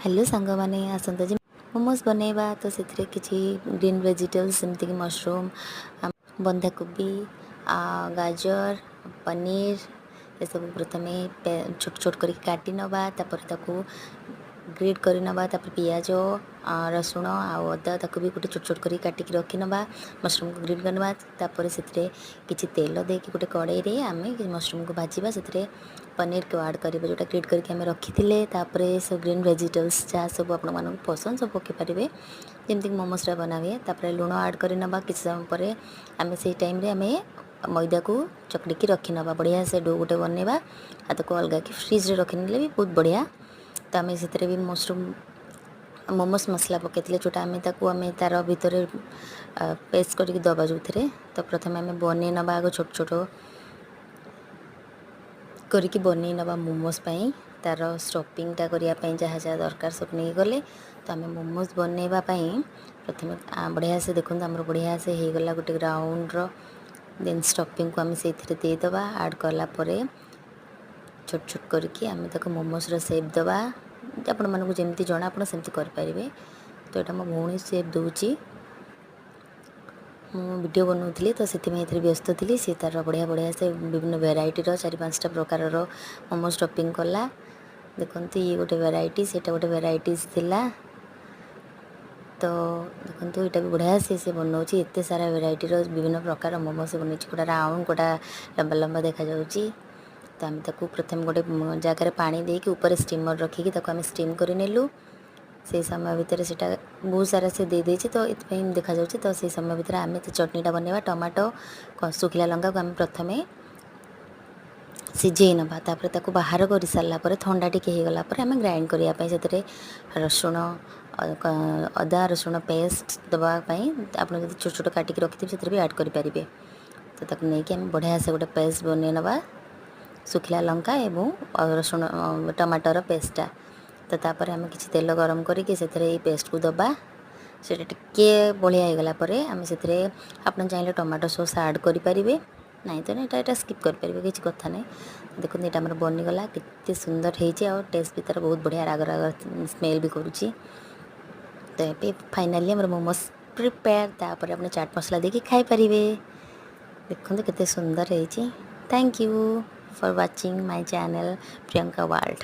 Hello ସାଙ୍ଗମାନେ, ଆସନ୍ତୁ ଆଜି ମୋମୋସ୍ ବନେଇବା। ତ ସେଥିରେ କିଛି ଗ୍ରୀନ୍ ଭେଜିଟେବଲ୍ସ, ଯେମିତିକି ମସରୁମ୍, ବନ୍ଧାକୋବି, ଗାଜର, ପନିର, ଏସବୁ ପ୍ରଥମେ ଛୋଟ ଛୋଟ କରିକି କାଟି ନେବା। ତାପରେ ତାକୁ ଗ୍ରେଟ୍ କରି ନେବା। ତାପରେ ପିଆଜ, ରସୁଣ ଆଉ ଅଦା, ତାକୁ ବି ଗୋଟେ ଛୋଟ ଛୋଟ କରିକି କାଟିକି ରଖିନେବା। ମସରୁମ୍କୁ ଗ୍ରେଟ୍ କରିନେବା। ତାପରେ ସେଥିରେ କିଛି ତେଲ ଦେଇକି ଗୋଟେ କଡ଼େଇରେ ଆମେ ମସରୁମ୍କୁ ଭାଜିବା। ସେଥିରେ ପନିରକୁ ଆଡ଼୍ କରିବା, ଯେଉଁଟା ଗ୍ରେଟ୍ କରିକି ଆମେ ରଖିଥିଲେ। ତାପରେ ସବୁ ଗ୍ରୀନ୍ ଭେଜିଟେବଲ୍ସ, ଯାହା ସବୁ ଆପଣମାନଙ୍କୁ ପସନ୍ଦ, ସବୁ ପକାଇ ପାରିବେ, ଯେମିତିକି ମୋମୋସଟା ବନାହୁଏ। ତାପରେ ଲୁଣ ଆଡ଼୍ କରି ନେବା। କିଛି ସମୟ ପରେ ଆମେ ସେଇ ଟାଇମ୍ରେ ଆମେ ମଇଦାକୁ ଚକଡ଼ିକି ରଖିନେବା। ବଢ଼ିଆ ସେ do ଗୋଟେ ବନେଇବା ଆଉ ତାକୁ ଅଲଗା କି ଫ୍ରିଜ୍ରେ ରଖିନେଲେ ବି ବହୁତ ବଢ଼ିଆ। ତ ଆମେ ସେଥିରେ ବି ମସରୁମ୍ ମୋମୋସ୍ ମସଲା ପକାଇଥିଲେ, ଯେଉଁଟା ଆମେ ତାକୁ ଆମେ ତା'ର ଭିତରେ ପେଷ୍ଟ କରିକି ଦେବା ଯେଉଁଥିରେ। ତ ପ୍ରଥମେ ଆମେ ବନେଇ ନେବା, ଆଗ ଛୋଟ ଛୋଟ କରିକି ବନେଇ ନେବା। ମୋମୋସ୍ ପାଇଁ ତା'ର ଷ୍ଟଫିଂଟା କରିବା ପାଇଁ ଯାହା ଯାହା ଦରକାର, ସବୁ ନେଇଗଲେ। ତ ଆମେ ମୋମୋସ୍ ବନେଇବା ପାଇଁ ପ୍ରଥମେ ବଢ଼ିଆ ସେ ଦେଖନ୍ତୁ, ଆମର ବଢ଼ିଆ ସେ ହେଇଗଲା ଗୋଟେ ରାଉଣ୍ଡର। ଦେନ୍ ଷ୍ଟଫିଂକୁ ଆମେ ସେଇଥିରେ ଦେଇଦେବା। ଆଡ଼୍ କଲା ପରେ ଛୋଟ ଛୋଟ କରିକି ଆମେ ତାକୁ ମୋମୋସ୍ର ସେପ୍ ଦେବା। ଆପଣମାନଙ୍କୁ ଯେମିତି ଜଣା, ଆପଣ ସେମିତି କରିପାରିବେ। ତ ଏଇଟା ମୋ ଭଉଣୀ ସେପ୍ ଦେଉଛି। ମୁଁ ଭିଡ଼ିଓ ବନାଉଥିଲି, ତ ସେଥିପାଇଁ ଏଥିରେ ବ୍ୟସ୍ତ ଥିଲି। ସେ ତା'ର ବଢ଼ିଆ ବଢ଼ିଆ ସେ ବିଭିନ୍ନ ଭେରାଇଟିର ଚାରି ପାଞ୍ଚଟା ପ୍ରକାରର ମୋମୋ ଷ୍ଟଫିଂ କଲା। ଦେଖନ୍ତୁ, ଇଏ ଗୋଟେ ଭେରାଇଟି, ସେଇଟା ଗୋଟେ ଭେରାଇଟିସ୍ ଥିଲା। ତ ଦେଖନ୍ତୁ, ଏଇଟା ବି ବଢ଼ିଆ ସେ ବନାଉଛି। ଏତେ ସାରା ଭେରାଇଟିର ବିଭିନ୍ନ ପ୍ରକାର ମୋମୋ ସେ ବନାଉଛି। ଗୋଟା ରାଉଣ୍ଡ, ଗୋଟା ଲମ୍ବା ଲମ୍ବା ଦେଖାଯାଉଛି। ତ ଆମେ ତାକୁ ପ୍ରଥମେ ଗୋଟେ ଜାଗାରେ ପାଣି ଦେଇକି ଉପରେ ଷ୍ଟିମର୍ ରଖିକି ତାକୁ ଆମେ ଷ୍ଟିମ୍ କରିନେଲୁ। ସେଇ ସମୟ ଭିତରେ ସେଇଟା ବହୁତ ସାରା ସେ ଦେଇଦେଇଛି, ତ ଏଥିପାଇଁ ଦେଖାଯାଉଛି। ତ ସେଇ ସମୟ ଭିତରେ ଆମେ ସେ ଚଟଣିଟା ବନେଇବା। ଟମାଟୋ, ଶୁଖିଲା ଲଙ୍କାକୁ ଆମେ ପ୍ରଥମେ ସିଝେଇ ନେବା। ତାପରେ ତାକୁ ବାହାର କରିସାରିଲା ପରେ, ଥଣ୍ଡା ଟିକେ ହେଇଗଲା ପରେ, ଆମେ ଗ୍ରାଇଣ୍ଡ କରିବା ପାଇଁ ସେଥିରେ ରସୁଣ, ଅଦା ରସୁଣ ପେଷ୍ଟ ଦେବା ପାଇଁ ଆପଣ ଯଦି ଛୋଟ ଛୋଟ କାଟିକି ରଖିଥିବେ, ସେଥିରେ ବି ଆଡ଼୍ କରିପାରିବେ। ତ ତାକୁ ନେଇକି ଆମେ ବଢ଼ିଆ ସେ ଗୋଟେ ପେଷ୍ଟ ବନେଇ ନେବା, ଶୁଖିଲା ଲଙ୍କା ଏବଂ ରସୁଣ ଟମାଟୋର ପେଷ୍ଟଟା। ତ ତାପରେ ଆମେ କିଛି ତେଲ ଗରମ କରିକି ସେଥିରେ ଏଇ ପେଷ୍ଟକୁ ଦେବା। ସେଇଟା ଟିକିଏ ବଢ଼ିଆ ହେଇଗଲା ପରେ ଆମେ ସେଥିରେ ଆପଣ ଚାହିଁଲେ ଟମାଟୋ ସସ୍ ଆଡ଼୍ କରିପାରିବେ, ନାଇଁ ତ ଏଇଟା ସ୍କିପ୍ କରିପାରିବେ, କିଛି କଥା ନାହିଁ। ଦେଖନ୍ତୁ, ଏଇଟା ଆମର ବନିଗଲା। କେତେ ସୁନ୍ଦର ହେଇଛି ଆଉ ଟେଷ୍ଟ ବି ତା'ର ବହୁତ ବଢ଼ିଆ, ରାଗ ରାଗ ସ୍ମେଲ୍ ବି କରୁଛି। ତ ଏବେ ଫାଇନାଲି ଆମର ମୋମୋସ୍ ପ୍ରିପେୟାର। ତାପରେ ଆପଣ ଚାଟ୍ ମସଲା ଦେଇକି ଖାଇପାରିବେ। ଦେଖନ୍ତୁ, କେତେ ସୁନ୍ଦର ହେଇଛି। Thank you for watching my channel, Priyanka World.